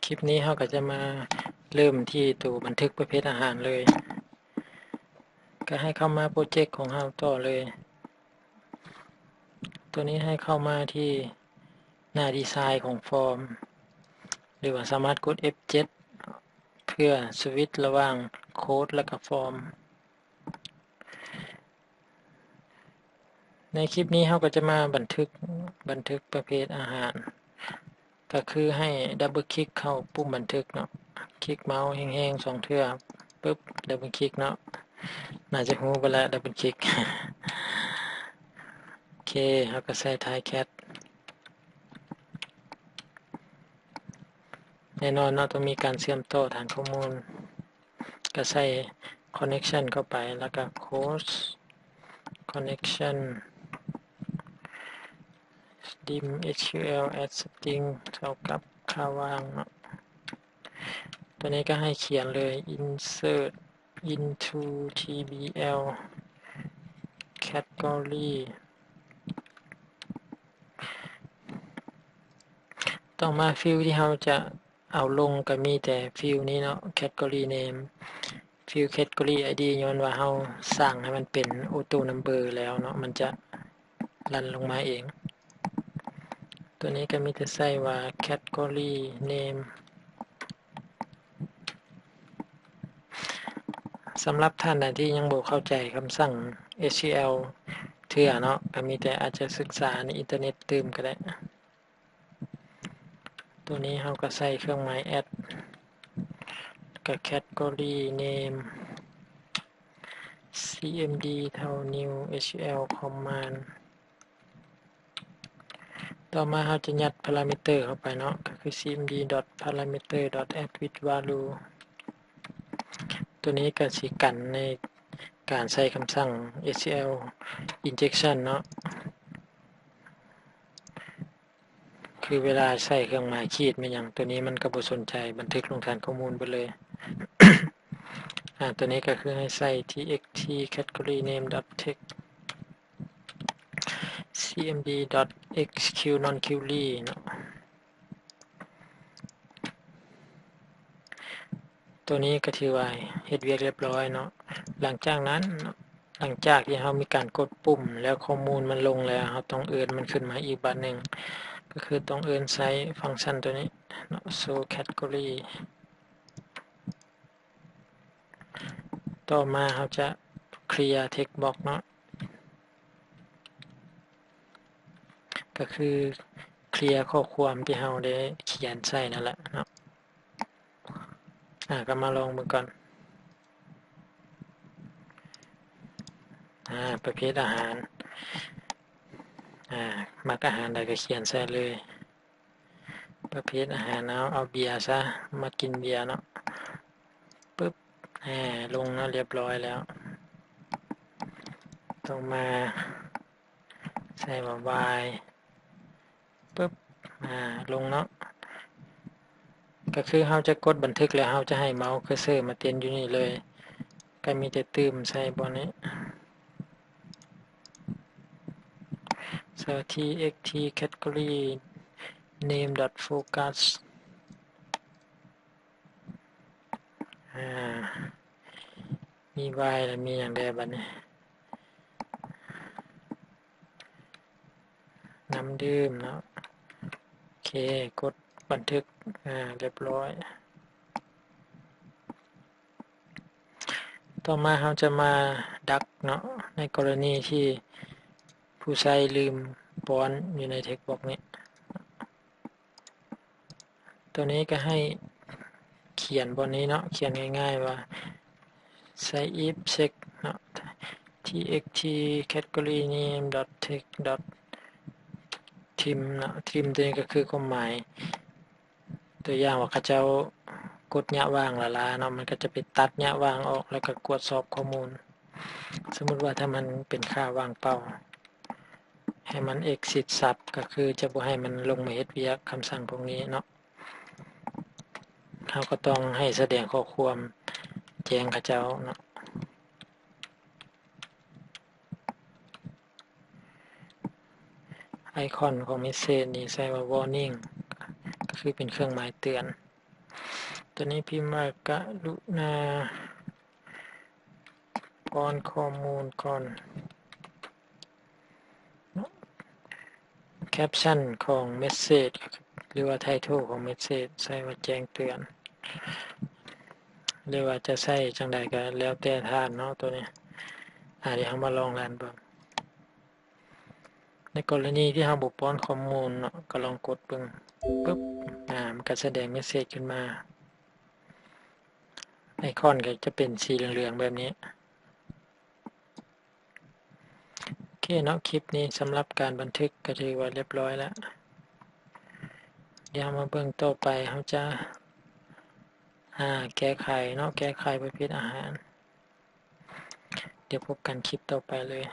ຄລິບນີ້ເຮົາກໍຈະມາເລີ່ມທີ່ໂຕບັນທຶກປະເພດອາຫານເລີຍ. ກໍໃຫ້ເຂົ້າມາໂປຣເຈັກຂອງເຮົາຕໍ່ເລີຍ. ໂຕນີ້ໃຫ້ເຂົ້າມາທີ່ໜ້າດີໄຊຂອງຟອມ ຫຼືວ່າສາມາດກົດເອັຟເຈັດ ເພື່ອສະວິດລະຫວ່າງໂຄດ ແລະກະຟອມ. ໃນຄລິບນີ້ເຮົາກໍຈະມາບັນທຶກ, ບັນທຶກປະເພດອາຫານ ກໍຄືໃຫ້ດັບເບິນຄລິກເຂົ້າປຸ່ມບັນທຶກເນາະ, ຄລິກເມົາສ໌ແຮງໆສອງເທື່ອ ປຶບ ດັບເບິນຄລິກເນາະ, ໜ້າຈະຮູ້ໄປແລ້ວ ດັບເບິນຄລິກ. ໂອເຄ ເຮົາກໍໃສ່ Thai cat. ແນ່ນອນເນາະ ຕ້ອງມີການເຊື່ອມຕໍ່ຖານຂໍ້ມູນ. ກໍໃສ່ connection ເຂົ້າໄປ ແລ້ວກໍ close connection, dim SQL add string ເທົ່າກັບຄ່າວ່າງເນາະ. ຕົວນີ້ກໍໃຫ້ຂຽນເລີຍ insert into tbl category. ຕໍ່ມາ field ທີ່ເຮົາຈະເອົາລົງກໍມີແຕ່ field ນີ້ເນາະ category name, field category ID ຍ້ອນວ່າເຮົາສ້າງໃຫ້ມັນເປັນ auto number ແລ້ວເນາະ ມັນຈະຣັນລົງມາເອງ. ຕົວນີ້ກໍມີແຕ່ໃສ່ວ່າ category name. ສຳລັບທ່ານໃດທີ່ຍັງບໍ່ເຂົ້າໃຈຄຳສັ່ງ SQL ເທື່ອເນາະ ກໍມີແຕ່ອາດຈະສຶກສາໃນອິນເຕີເນັດຕື່ມກໍໄດ້. ຕົວນີ້ເຮົາກໍໃສ່ເຄື່ອງໝາຍ at ກໍ category name cmd ເທົ່າ new SQL command. ຕໍ່ມາເຮົາຈະຍັດ parameter ເຂົ້າໄປເນາະ ກໍຄື cmd.parameter.addWithValue. ຕົວນີ້ກໍຊິກັນໃນການໃຊ້ຄຳສັ່ງ SQL injection ເນາະ ຄືເວລາໃສ່ເຄື່ອງໝາຍຂີດແມ່ນຫຍັງ ຕົວນີ້ມັນກໍບໍ່ສົນໃຈ ບັນທຶກລົງຖານຂໍ້ມູນເບິດເລີຍ. ອາ ຕົວນີ້ກໍຄືໃຫ້ໃສ່ txt category name.text cmd.xqnonQLEE ເນາະ. ຕົວນີ້ກໍຖືວ່າເຮັດວຽກລຽບຮ້ອຍເນາະ. ຫຼັງຈາກນັ້ນເນາະ ຫຼັງຈາກທີ່ເຮົາມີການກົດປຸ່ມແລ້ວ ຂໍ້ມູນມັນລົງແລ້ວ ເຮົາຕ້ອງເອີ້ນມັນຂຶ້ນມາອີກບາດໜຶ່ງ ກໍຄືຕ້ອງເອີ້ນໃຊ້ຟັງຊັນຕົວນີ້ເນາະ show category. ຕໍ່ມາເຮົາຈະ clear text box ເນາະ ກໍຄື clear ຂໍ້ຄວາມທີ່ເຮົາໄດ້ຂຽນໃສ່ນັ້ນແຫຼະເນາະ. ອາ ກໍມາລອງເບິ່ງກ່ອນ. ອາ ປະເພດອາຫານ ອາ ມັກອາຫານໃດກໍຂຽນໃສ່ເລີຍ. ປະເພດອາຫານ ເອົາ ເອົາເບຍຊະ ມັກກິນເບຍເນາະ. ປຶບ ອາ ລົງເນາະ ລຽບຮ້ອຍແລ້ວ. ຕໍ່ມາໃສ່ວ່າ wine ປຶບ ອາ ລົງເນາະ. ກໍຄືເຮົາຈະກົດບັນທຶກແລ້ວ ເຮົາຈະໃຫ້ເມົາສ໌ເຄີເຊີມາເຕັ້ນຢູ່ນີ້ເລີຍ ກໍມີແຕ່ຕື່ມໃສ່ບ່ອນນີ້. So txt category name dot focus. ອາ ມີ wine ແລ້ວມີຫຍັງແດ່ບັດນີ້? ນ້ຳດື່ມເນາະ. ໂອເຄ ກົດບັນທຶກ ອາ ລຽບຮ້ອຍ. ຕໍ່ມາເຮົາຈະມາດັກເນາະ ໃນກໍລະນີທີ່ຜູ້ໃຊ້ລືມປ້ອນຢູ່ໃນ text box ນີ້. ຕົວນີ້ກໍໃຫ້ຂຽນບ່ອນນີ້ເນາະ ຂຽນງ່າຍໆວ່າ ໃສ່ if check ເນາະ txt category name dot text dot trim ເນາະ. Trim ຕົວນີ້ກໍຄືຄວາມໝາຍ ຕົວຢ່າງວ່າເຂົາເຈົ້າກົດຍະຫວ່າງຫຼ້າໆເນາະ ມັນກໍຈະໄປຕັດຍະຫວ່າງອອກ ແລ້ວກໍກວດສອບຂໍ້ມູນ. ສົມມຸດວ່າຖ້າມັນເປັນຄ່າວ່າງເປົ່າ ໃຫ້ມັນ exit sub ກໍຄືຈະບໍ່ໃຫ້ມັນລົງມາເຮັດວຽກຄຳສັ່ງພວກນີ້ເນາະ. ເຮົາກໍຕ້ອງໃຫ້ສະແດງຂໍ້ຄວາມແຈ້ງເຂົາເຈົ້າເນາະ. ໄອຄອນຂອງ message ນີ້ໃສ່ວ່າ warning ກໍຄືເປັນເຄື່ອງໝາຍເຕືອນ. ຕົວນີ້ພິມວ່າ ກະລຸນາປ້ອນຂໍ້ມູນກ່ອນເນາະ ແຄັບຊັນຂອງເມສເສດ ຫຼືວ່າໄທໂທຂອງເມສເສດ ໃສ່ວ່າແຈ້ງເຕືອນ ຫຼືວ່າຈະໃສ່ຈັ່ງໃດກໍແລ້ວແຕ່ທ່ານເນາະ ຕົວນີ້. ອາ ດຽວເຮົາມາລອງລັນເບິ່ງ. ໃນກໍລະນີທີ່ເຮົາບໍ່ປ້ອນຂໍ້ມູນເນາະ ກໍລອງກົດເບິ່ງ ປຶບ ອາ ມັນກໍສະແດງເມສເສດຂຶ້ນມາ ໄອຄອນກໍຈະເປັນສີເຫຼືອງໆແບບນີ້. ໂອເຄເນາະ ຄລິບນີ້ສຳລັບການບັນທຶກກໍຖືວ່າລຽບຮ້ອຍແລ້ວ. ດຽວເຮົາມາເບິ່ງຕໍ່ໄປ ເຮົາຈະ ອາ ແກ້ໄຂເນາະ ແກ້ໄຂປະເພດອາຫານ. ດຽວພົບກັນຄລິບຕໍ່ໄປເລີຍ.